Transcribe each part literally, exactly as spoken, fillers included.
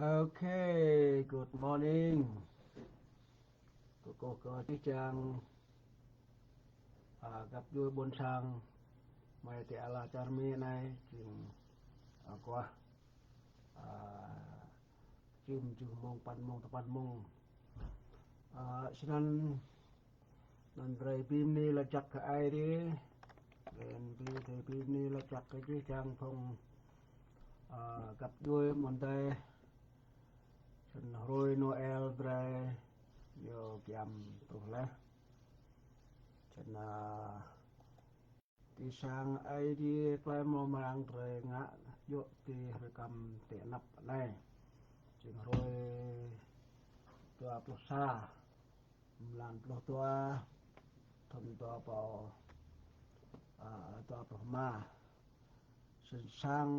Okay, good morning. Kkuh kơ jih jang, a, găp djuê ƀuôn sang, hmei ti ala čar Mi anei, jing, a, aguah, a, čim kjuh mông, păn mông, tơ păn mông. A, snăn, anăn drei bi mni lač jăk kơ Aê Diê, leh anăn drei bi mni lač jăk kơ jih jang phung, a, găp djuê mơ̆ng adei, snăn hruê Noel drei, ñu giăm truh leh. Snăn, a, ti sang Aê Diê klei mrâo mrang drei ngă yơh ti hruê kăm ti anăp anei. Jing hruê dua pluh sa, mlan pluh dua, thŭn dua êbâo, a, dua pluh êma. Snăn sang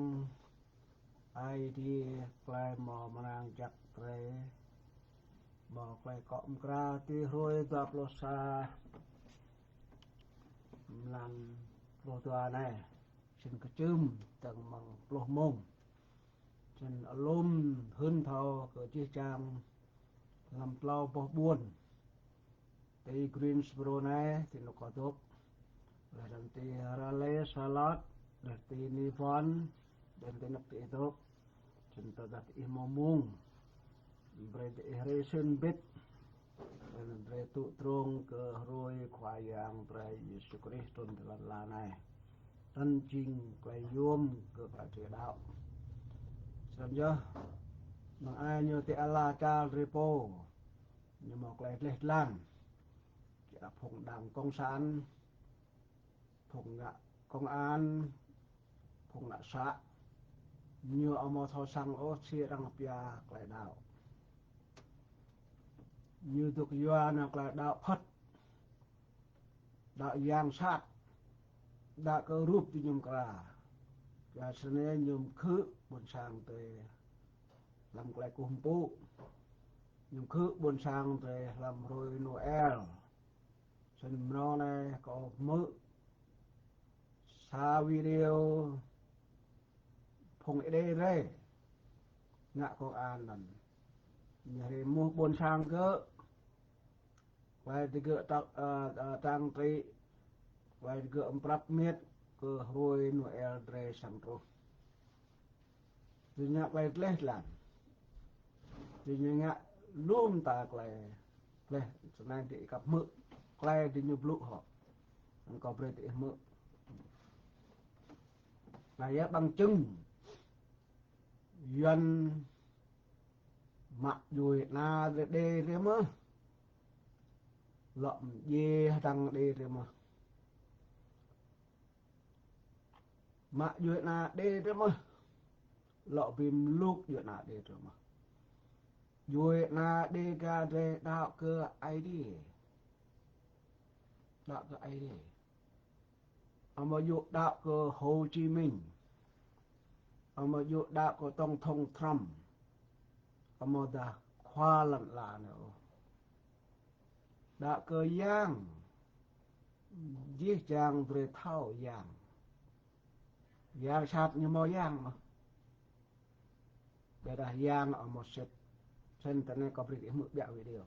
Aê Diê klei mrâo mrang jăk drei, mâo klei kŏ mkra ti hruê dua pluh sa, mlan pluh dua anei, snăn kčưm dơ̆ng mơ̆ng pluh mông. Snăn alum hưn thâo kơ jih jang hlăm tlâo boh ƀuôn. Ti Greensboro anei, ti anôk kâo dôk. Leh anăn ti Raleigh, Charlotte, leh ti Nivern, leh anăn ti anôk ti ih dôk. Snăn tơdah ih mâo mông, brei diih hriê sĭt mbĭt. Leh anăn drei tŭ drông kơ hruê Khua Yang drei Yêsu Krist trŭn ti lăn ala anei. Anăn jing klei yuôm kơ klei drei đăo. Snăn yơh, năng ai ñu ti ala čar drei pô, ñu mâo klei dleh dlan. Kơ phung đảng cộng sản, phung ngă công an, phung ngă xã, ñu amâo thâo săng ôh si arăng pia klei đăo. Ñu dôk yua nao klei đăo Phật, đăo yang sat, đăo kơ rup diñu mkra. Kyua snei ñu mkhư̆ ƀuôn sang drei hlăm klei kkuh mpŭ. Ñu mkhư̆ ƀuôn sang drei hlăm hruê Noel. Snăn mrâo anei kâo hmư̆ sa video phung Êđê drei ngă công an anăn. Ñu hriê êmuh ƀuôn sang gơ̆, klei digơ̆ trăng, ơ, ơ, trăng trị, klei digơ̆ mprăp miêt kơ hruê Noel drei srăng truh. Diñu ngă klei dleh dlan. Diñu ngă lu mta klei dleh, snăn diih kăp hmư̆ klei diñu blŭ hŏ. Anăn kâo brei diih hmư̆. Anei yơh bằng chứng. Yuăn mă djuê ana drei Êđê drei mơh. Lŏ mdjiê hdăng Êđê drei mơh. Mă djuê ana Êđê drei mơh. Lŏ bi mluk djuê ana Êđê drei mơh. Djuê ana Đêga drei đăo kơ Aê Diê. Đăo kơ Aê Diê. Amâo djŏ đăo kơ Hồ Chí Minh. Amâo djŏ đăo kơ Tổng thống Trump. Amâodah khua lăn ala anei ôh. Đăo kơ yang. Jih jang drei thâo yang. Yang sat ñu mâo yang mơh. Ƀiădah yang amâo sĭt. Snăn ti anei kâo brei diih hmư̆ ƀiă video.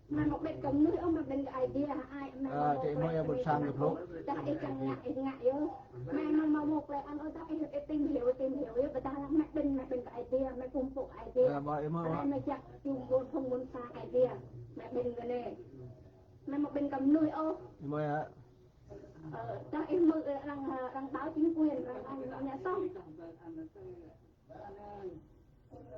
Mă mă ƀĭt kơ mnuih ôh, mă ƀĭt kơ idea, ai, mă ƀĭt kơ ƀuôn sang kơ blŭ. Dah ih čiăng ngă, ih ngă yơh. Mă mă mă mă klei ăn ôh, dah ih, ih tìm hiểu, tìm hiểu yơh, ƀiădah lăng mă ƀĭt, mă ƀĭt kơ idea, mă kkuh mpŭ idea. Mă ƀĭt, mă ƀĭt. Ai mă jăk, jum ƀuôn phung ƀuôn sang idea. Mă ƀĭt kơ anei. Mă mă ƀĭt kơ mnuih ôh. Mă ƀĭt. Ơ, dah ih mơ̆, ơ, arăng, ơ, arăng báo chính quyền, arăng, arăng ngă soh.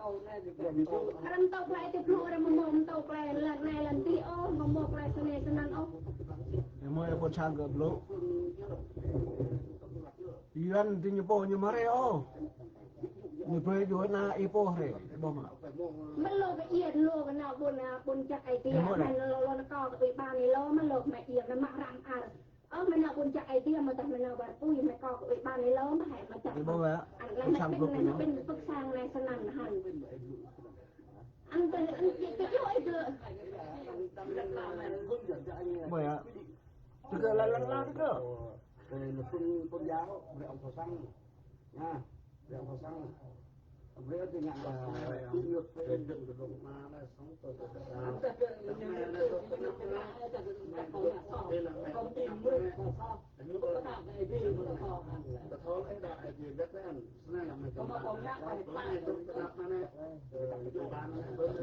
Arăng mtô klei ti blŭ, arăng amâo mâo mtô klei lăn anei lăn dih ôh, amâo mâo klei snei snăn ôh. Êmô ƀuôn sang kơ blŭ. Yuăn ti ñu pô ñu mă hriê ôh. Ñu brei djuê ana ih pô hriê, ƀuh mơ̆? Mlô kơ iên lô kơ nao ƀuôn, ƀuôn jăk ai tiê, mlô lô nao kơ ủy ban êlâo, mlô kơ mă iên, mă răng ar. Ơ, mă nao ƀuôn jăk ai tiê, mă tah mă nao bar pui, mă kơ ủy ban êlâo, mă hĕ mă jăk. Ih ƀuh mơ̆? Ăn leh mă pĭn, mă pĭn pơk sang anei snăn hăn. Ăn tơ, ăn tơ, tơ, tơ, tơ. Ƀuh yơh. Tơ kơ lăn lăn lăn tơ kơ.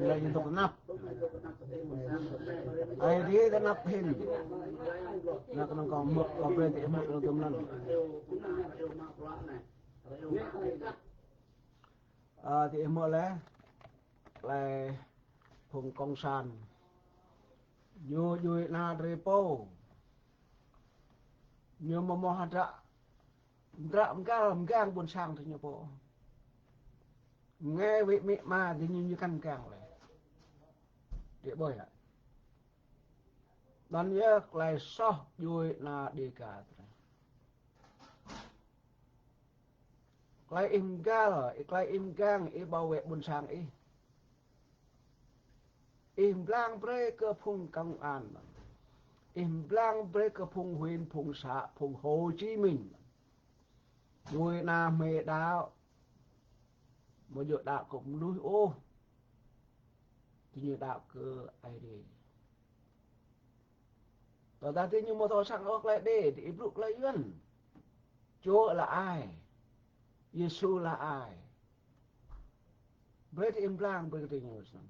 Leh ñu tŭk tơnap. Ai tiê tơnap hĭn. Nă knŏng kâo mơ̆, kâo brei ti mơ̆ lŏ tŭm lăn. A, ti mơ̆ leh, leh phung cộng sản. Ñu djuê ana drei pô. Ñu amâo mâo hdră, hdră mgăl mgang ƀuôn sang drei ñu pô. Ngă wĭ amĭ ama drei ñu ñu kăn mgang leh. Drei ƀuh yơh. Anăn yơh klei soh djuê ana Dega drei. Klei ih mgăl, ih klei ih mgang, ih bảo vệ ƀuôn sang ih. Ih mblang brei kơ phung công an. Ih mblang brei kơ phung huyện, phung xã, phung Hồ Chí Minh. Djuê ana hmei đăo, amâo djŏ đăo kơ mnuih ôh. Diñu đăo kơ Aê Diê. Tơdah diñu amâo thâo săng ôh klei Aê Diê, diih blŭ klei Yuăn. Chúa là ai? Yêsu là ai? Brei diih mblang brei kơ diñu snăn.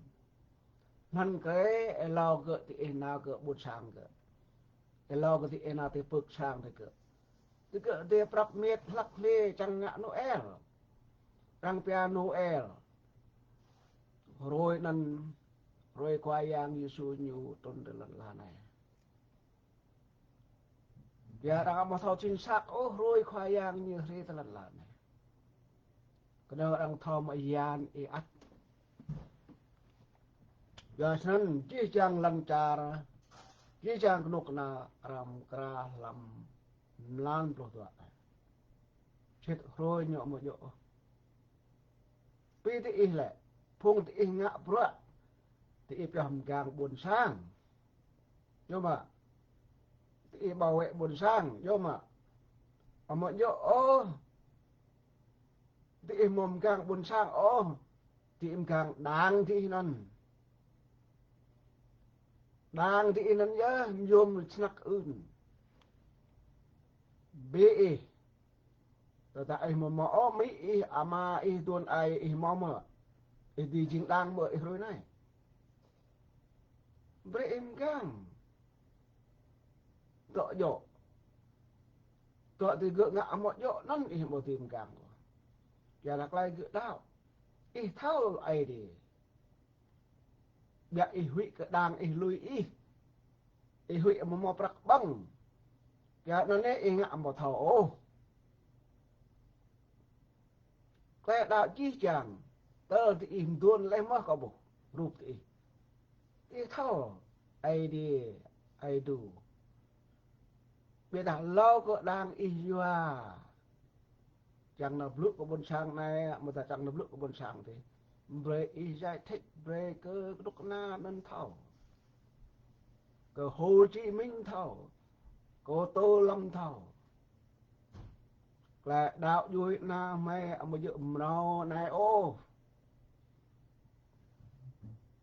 Hnăn kơ êlâo kơ diih nao kơ ƀuôn sang kơ. Êlâo kơ diih nao ti pưk sang digơ̆. Digơ̆ dê prăp miêt hlăk hlê čiăng ngă Noel. Arăng pia Noel. Hruê anăn, hruê Khua Yang Yêsu ñu trŭn ti lăn ala anei. Pia arăng amâo thâo chính xác ôh hruê Khua Yang ñu hriê ti lăn ala anei. Knŏng arăng thâo mă yan êăt. Kyua snăn jih jang lăn čar, jih jang knŭk kna arăng mkra hlăm mlan pluh dua. Sĭt hruê ñu amâo djŏ ôh. Bi diih lĕ, phung diih ngă bruă, diih pioh mgang ƀuôn sang. Djŏ mơ̆? Diih bảo vệ ƀuôn sang, djŏ mơ̆? Amâo djŏ ôh. Diih amâo mgang ƀuôn sang ôh. Diih mgang đảng diih anăn. Đảng diih anăn yơh, myuôm snăk ưn. Bi ih. Tơdah ih amâo mâo ôh, amĭ ih, ama ih, aduôn aê ih mâo mơ̆? Ih dưi jing đảng mơ̆ ih hruê anei? Brei ih mgang. Dŏ djŏ. Dŏ digơ̆ ngă amâo djŏ anăn ih amâo dưi mgang ôh. Kyua klei gơ̆ đăo. Ih thâo Aê Diê. Ƀiădah ih huĭ kơ đảng ih lui ih. Ih huĭ amâo mâo prăk ƀơ̆ng. Kyua anăn ih ngă amâo thâo ôh. Klei đăo jih jang, tơl diih mduôn leh mơh kâo ƀuh, rup diih. Diih thâo, Aê Diê, Aê Diê. Ƀiădah êlâo kơ đảng ih yua. Čiăng nao blŭ kơ ƀuôn sang anei, amâodah čiăng nao blŭ kơ ƀuôn sang dih. Brei ih giải thích, brei kơ knŭk kna anăn thâo. Kơ Hồ Chí Minh thâo, kơ Tô Lâm thâo. Klei đăo djuê ana hmei amâo djŏ mrâo anei ôh.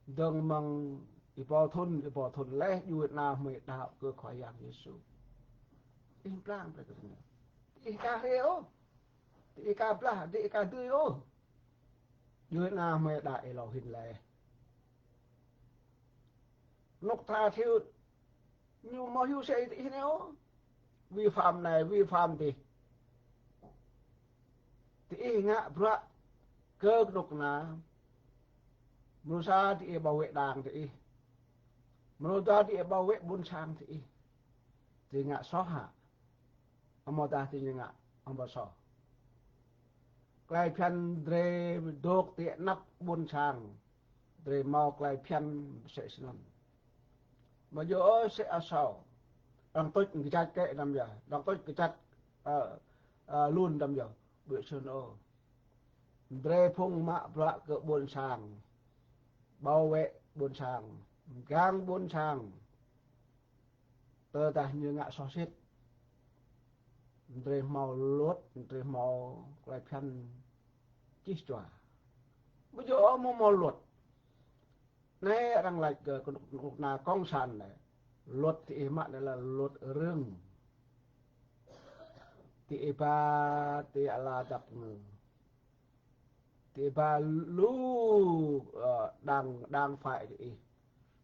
Dơ̆ng mơ̆ng êbâo thŭn, êbâo thŭn leh djuê ana hmei đăo kơ Khua Yang Yêsu. Ih mblang brei kơ ñu. Ih ka hriê ôh. Ih ka blah, ih ka dưi ôh. Djuê ana hmei đăo êlâo hĭn leh. Knŭk kna thiu ñu amâo hiu sĭt diih anei ôh. Vi phạm anei, vi phạm dih. Diih ngă bruă kơ knŭk kna. Mrô sa diih bảo vệ đảng diih. Mrô dua diih bảo vệ ƀuôn sang diih. Diih ngă soh hă? Amâodah diih ngă amâo soh? Klei bhiăn drei dôk ti anăp ƀuôn sang, drei mâo klei bhiăn msĕ snăn. Amâo djŏ ôh msĕ asâo. Arăng tuč kčăt kĕ đăm yơh, arăng tuč kčăt, ơ, ơ, lun đăm yơh, ƀiă snăn ôh. Drei phung mă bruă kơ ƀuôn sang, bảo vệ ƀuôn sang, mgang ƀuôn sang. Tơdah ñu ngă soh sĭt, drei mâo luật, drei mâo klei bhiăn čih čuă. Ƀu djŏ amâo mâo luật. Anei arăng lač kơ knŭk, knŭk kna cộng sản anei. Luật diih mă anei là luật rừng. Diih ba ti ala dap kngư. Diih ba lu, ơ, đảng, đảng phái diih.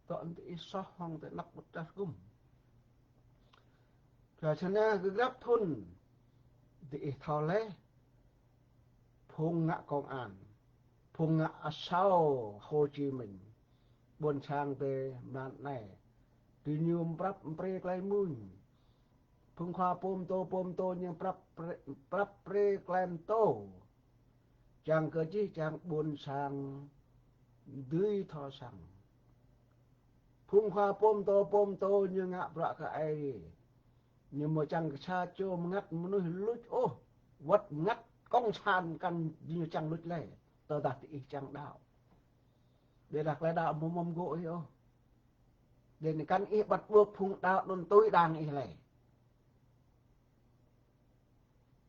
Tŏ diih soh hŏng ti anăp ƀuôn čar gŭm. Kyua snăn grăp thŭn diih thâo leh. Phung ngă công an, phung ngă asâo Hồ Chí Minh, ƀuôn sang drei mlan anei. Diñu mprăp mprê klei mmuñ. Phung khua pô mtô, pô mtô ñu mprăp mprê, mprăp mprê klei mtô. Čiăng kơ jih jang ƀuôn sang dưi thâo săng. Phung khua pô mtô, pô mtô ñu ngă bruă kơ Aê Diê. Ñu amâo čiăng kơ sa čô mngăt mnuih luč ôh. Wăt mngăt cộng sản kăn ñu čiăng luč lei. Tơdah diih čiăng đăo. Ƀiădah klei đăo amâo mâo mgô̆ ih ôh. Dê anei kăn ih bắt buộc phung đăo anăn tui đảng ih lei.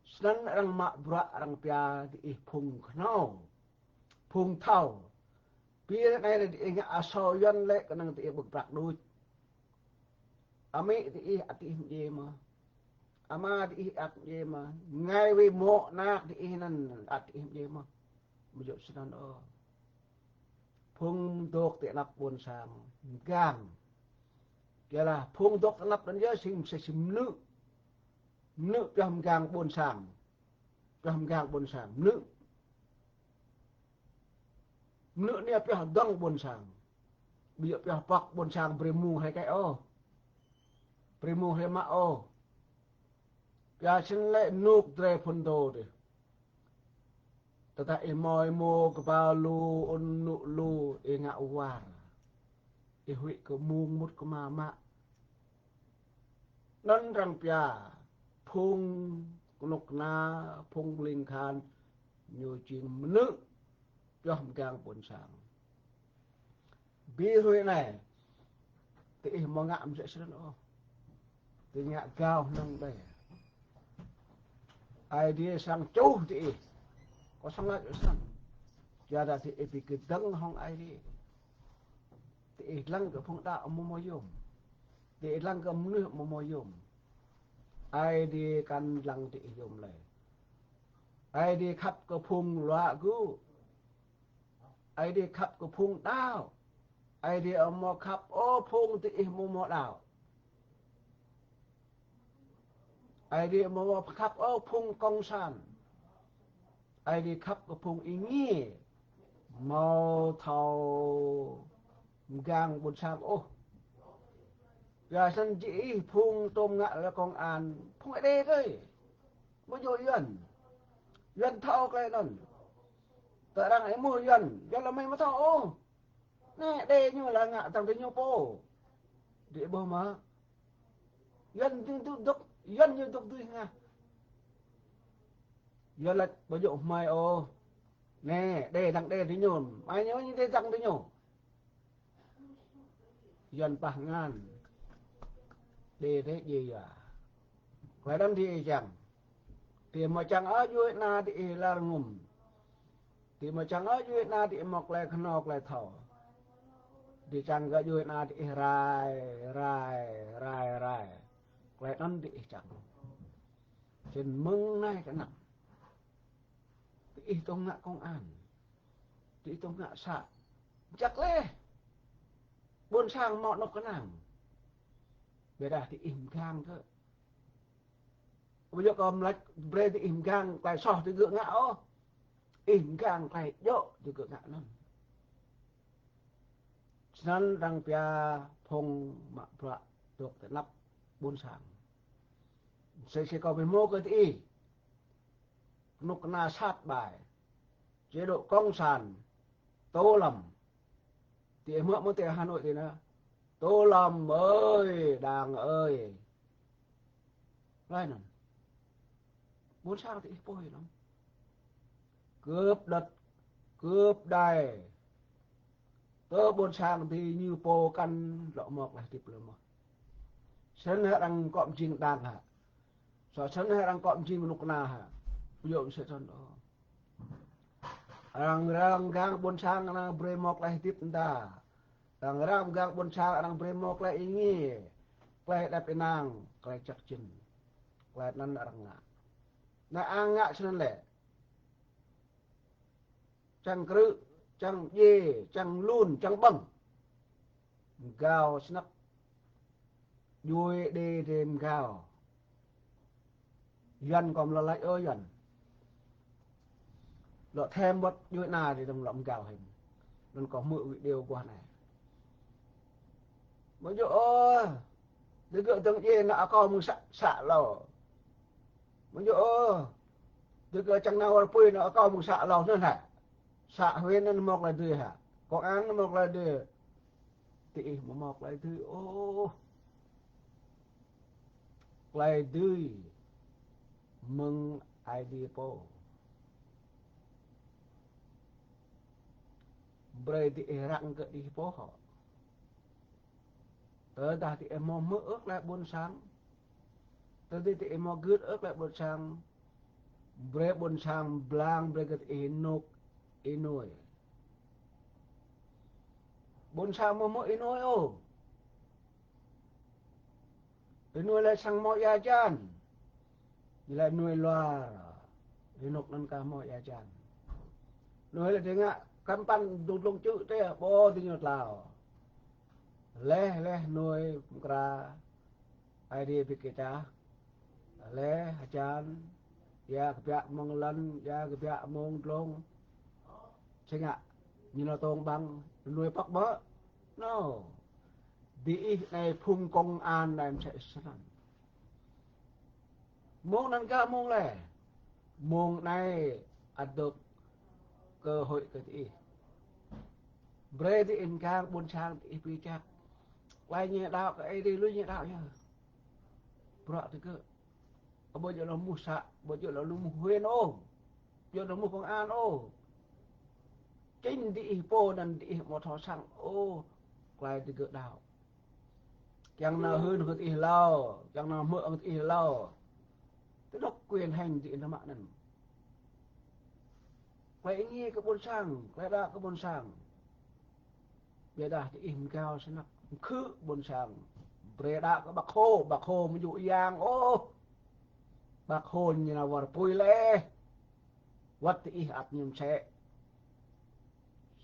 Snăn arăng mă bruă arăng pia diih phung knhâo, phung thâo. Bi anei lĕ diih ngă asâo Yuăn lĕ knŏng diih ƀơ̆ng prăk đuč. Amĭ diih ăt diih mdjiê mơh. Ama diih ăt mdjiê mơh. Ngai wĭ mô̆ anak diih anăn ăt diih mdjiê mơh. Amâo djŏ snăn ôh. Phung dôk ti anăp ƀuôn sang mgang. Kyuadah phung dôk ti anăp anăn yơh sĭt msĕ si mnư̆. Mnư̆ pioh mgang ƀuôn sang. Pioh mgang ƀuôn sang. Mnư̆. Mnư̆ anei pioh dŏng ƀuôn sang. Ƀu djŏ pioh pŏk ƀuôn sang brei mơ̆ng hĕ kĕ ôh. Brei mơ̆ng hĕ mă ôh. Kyua snăn lĕ ênuk drei phŭn dô dih. Tơdah ih mâo êmô kbao lu, ŭn mnŭ lu, ih ngă war. Ih huĭ kơ mơ̆ng mŭt kma mă. Anăn arăng pia phung knŭk kna, phung ling khan, ñu jing mnư̆ pioh mgang ƀuôn sang. Bi hruê anei, diih amâo ngă msĕ snăn ôh. Diih ngă gao hnơ̆ng đei. Aê Diê srăng čuh diih. Kâo srăng lač snăn. Kyuadah diih bi kdơ̆ng hŏng Aê Diê. Diih dlăng kơ phung đăo amâo mâo yuôm. Diih dlăng kơ mnuih amâo mâo yuôm. Aê Diê kăn dlăng diih yuôm lei. Aê Diê khăp kơ phung luă gŭ. Aê Diê khăp kơ phung đăo. Aê Diê amâo khăp ôh phung diih amâo mâo đăo. Aê Diê amâo khăp ôh phung cộng sản. Aê Diê khăp kơ phung êngiê amâo thâo mgang ƀuôn sang ôh. Kyua snăn jih ih phung tuôm ngă leh công an, phung Êđê kơ. Amâo djŏ Yuăn. Yuăn thâo klei anăn. Tơ arăng êmuh Yuăn, Yuăn lŏ mơ̆ng amâo thâo ôh. Anei Êđê ñu lŏ ngă dăng diñu pô. Diih ƀuh mơh. Yuăn ñu dôk, Yuăn ñu dôk dưi hngah. Yuăn lač amâo djŏ hmei ôh. Anei, Êđê dăng Êđê diñu. Hmei ñu ñu dê dăng diñu. Yuăn pah ngăn. Đê dê djiê yua. Klei anăn diih čiăng. Diih amâo čiăng ôh djuê ana diih lar ngŭm. Diih amâo čiăng ôh djuê ana diih mâo klei knhâo klei thâo. Diih čiăng kơ djuê ana diih rai, rai, rai, rai. Klei anăn diih čiăng. Snăn mơ̆ng anei kơ anăp. Diih tŭ ngă công an. Diih tŭ ngă să. Jăk leh. Ƀuôn sang mâo anôk knang. Ƀiădah diih mgang kơ. Ƀu djŏ kâo lač brei diih mgang klei soh digơ̆ ngă ôh. Ih mgang klei djŏ digơ̆ ngă anăn. Snăn arăng pia phung mă bruă dôk ti anăp ƀuôn sang. Msĕ si kâo bi hmô kơ diih. Knŭk kna sat ƀai. Chế độ cộng sản. Tô Lâm. Diih hmư̆ mơ̆ng ti Hà Nội ti anăn. Tô Lâm ơi, Đảng ơi. Lač anăn. Ƀuôn sang diih pô anăn. Cướp đất, cướp đai. Tơ ƀuôn sang diih ñu pô kăn lŏ mâo klei hdĭp lŏ mơh. Snăn hĕ arăng kŏ mjing đảng hă. Sŏ snăn hĕ arăng kŏ mjing knŭk kna hă. Ƀu djŏ msĕ snăn ôh. Arăng răng mgang ƀuôn sang arăng brei mâo klei hdĭp mda. Arăng răng mgang ƀuôn sang arăng brei mâo klei êngiê. Klei êđăp ênang, klei jăk jĭn. Klei anăn arăng ngă. Anei arăng ngă snăn lĕ. Čiăng krư̆, čiăng djiê, čiăng lun, čiăng ƀơ̆ng. Mgao snăk. Djuê Đê dê mgao. Yuăn kâo amâo lŏ lač ôh Yuăn. Lŏ thêm wăt djuê ana dê dơ̆ng lŏ mgao hĭn. Anăn kâo hmư̆ video aguah anei. Amâo djŏ ôh. Digơ̆ dơ̆ng djiê nao akâo mơ̆ng să, să êlâo. Amâo djŏ ôh. Digơ̆ čiăng nao wăr pui nao akâo mơ̆ng să êlâo anăn hă. Să huyện anăn mâo klei dưi hă. Công an anăn mâo klei dưi. Diih amâo mâo klei dưi ôh. Klei dưi mơ̆ng Aê Diê pô. Brei diih răng kơ diih pô hŏ. Tơdah diih amâo hmư̆ ôh klei ƀuôn sang. Tơdah diih amâo gưt ôh klei ƀuôn sang. Brei ƀuôn sang mblang brei kơ diih ênuk ênuê. Ƀuôn sang amâo hmư̆ ênuê ôh. Ênuê lĕ srăng mâo êa hjan. Lĕ ênuê luar. Ênuk anăn ka mâo êa hjan. Ênuê lĕ dê ngă kăm păn dŭng dlông čư̆ tê, ƀuh diñu tlao. Leh, leh ênuê mkra. Aê Diê bi kčah. Leh, hjan. Êa kbiă mông lăn, êa kbiă mông dlông. Si ngă, ñu nao tông ƀăng, ênuê pŏk mơ̆. Nô. Diih anei phung công an anei msĕ snăn. Mông anăn gơ̆ mông leh. Mông anei ăt dôk cơ hội kơ diih. Brei diih mgang ƀuôn sang diih bi jăk. Klei ñu đăo kơ Aê Diê lui ñu đăo yơh. Bruă digơ̆. Ƀu djŏ lŏ mŭt să, ƀu djŏ lŏ mŭt huyện ôh. Ƀu djŏ lŏ mŭt công an ôh. Chính diih pô anăn diih amâo thâo săng ôh. Klei digơ̆ đăo. Čiăng nao hưn hŏng diih êlâo, čiăng nao hmư̆ hŏng diih êlâo. Ti anôk quyền hành diih nao mă anăn. Klei êngiê kơ ƀuôn sang, klei đăo kơ ƀuôn sang. Ƀiădah diih mgao snăk, mkhư̆ ƀuôn sang. Brei đăo kơ Bác Hồ, Bác Hồ amâo djŏ yang ôh. Bác Hồ ñu nao wăr pui leh. Wăt diih ăt ñu msĕ.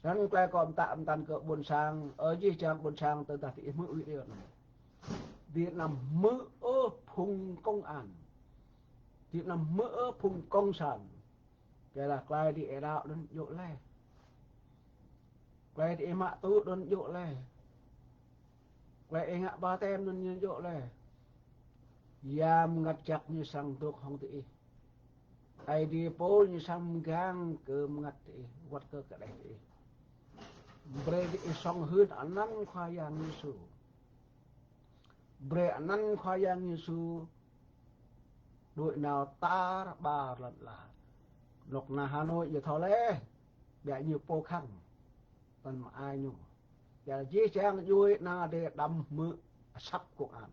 Snăn klei kâo mtă mtăn kơ ƀuôn sang, ơ jih jang ƀuôn sang tơdah diih hmư̆ video anei. Diih anăm hmư̆ ôh phung công an. Diih anăm hmư̆ ôh phung cộng sản. Ƀiădah klei diih đăo anăn djŏ leh. Klei diih mă tŭ anăn djŏ leh. Klei ih ngă ƀaptem anăn ñu djŏ leh. Yang Mngăt Jăk ñu srăng dôk hŏng diih. Aê Diê pô ñu srăng mgang kơ mngăt diih, wăt kơ kđeh diih. Brei diih sŏng hưn anăn Khua Yang Yêsu. Brei anăn Khua Yang Yêsu đuĕ nao tar ƀar lăn ala. Anôk anăn Hà Nội ñu thâo leh. Ƀiă ñu pô khăng. Tăn mă ai ñu. Ƀiădah jih jang djuê ana dê đăm hmư̆ asăp công an.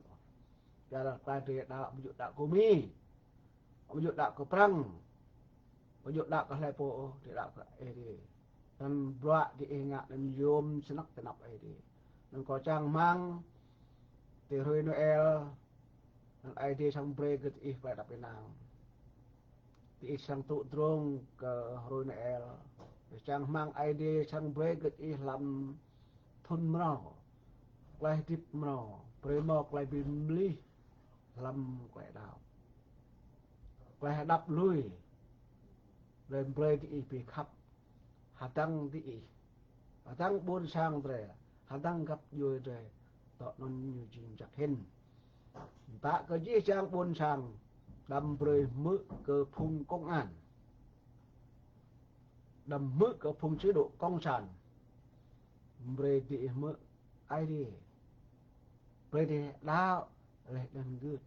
Kyuadah klei drei đăo amâo djŏ đăo kơ Mi, amâo djŏ đăo kơ Prăng, amâo djŏ đăo kơ hlei pô ôh, drei đăo kơ Aê Diê. Anăn bruă diih ngă anăn yuôm snăk ti anăp Aê Diê. Anăn kâo čang hmăng ti hruê Noel, anăn Aê Diê srăng brei kơ diih klei êđăp ênang. Diih srăng tŭ drông kơ hruê Noel. Čang hmăng Aê Diê srăng brei kơ diih hlăm thŭn mrâo, klei hdĭp mrâo, brei mâo klei bi mlih hlăm klei đăo. Klei hđăp lui, brei, brei diih bi khăp, hdơ̆ng diih, hdơ̆ng ƀuôn sang drei, hdơ̆ng găp djuê drei, dŏ anăn ñu jing jăk hĭn. Mtă kơ jih jang ƀuôn sang, đăm brei hmư̆ kơ phung công an, đăm hmư̆ kơ phung chế độ cộng sản, brei diih hmư̆ Aê Diê. Brei diih đăo leh anăn gưt.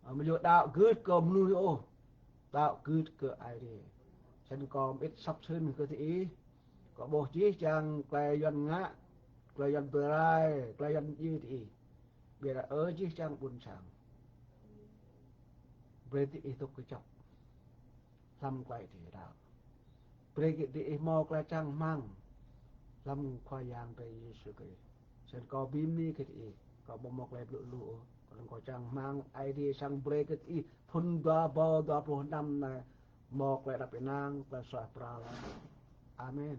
Amâo djŏ đăo gưt kơ mnuih ôh, đăo gưt kơ Aê Diê. Snăn kâo mơĭt săp snăn kơ diih, kâo ƀuh jih jang klei Yuăn ngă, klei Yuăn bi rai, klei Yuăn djiê diih. Ƀiădah ơ jih jang ƀuôn sang, brei diih dôk kjăp hlăm klei diih đăo. Brei kơ diih mâo klei čang hmăng hlăm Khua Yang drei Yêsu Krist. Snăn kâo bi mni kơ diih, kâo amâo mâo klei blŭ lu ôh. Knŏng kâo čang hmăng Aê Diê srăng brei kơ diih thŭn dua êbâo dua pluh năm anei mâo klei êđăp ênang, klei suaih pral. Amen.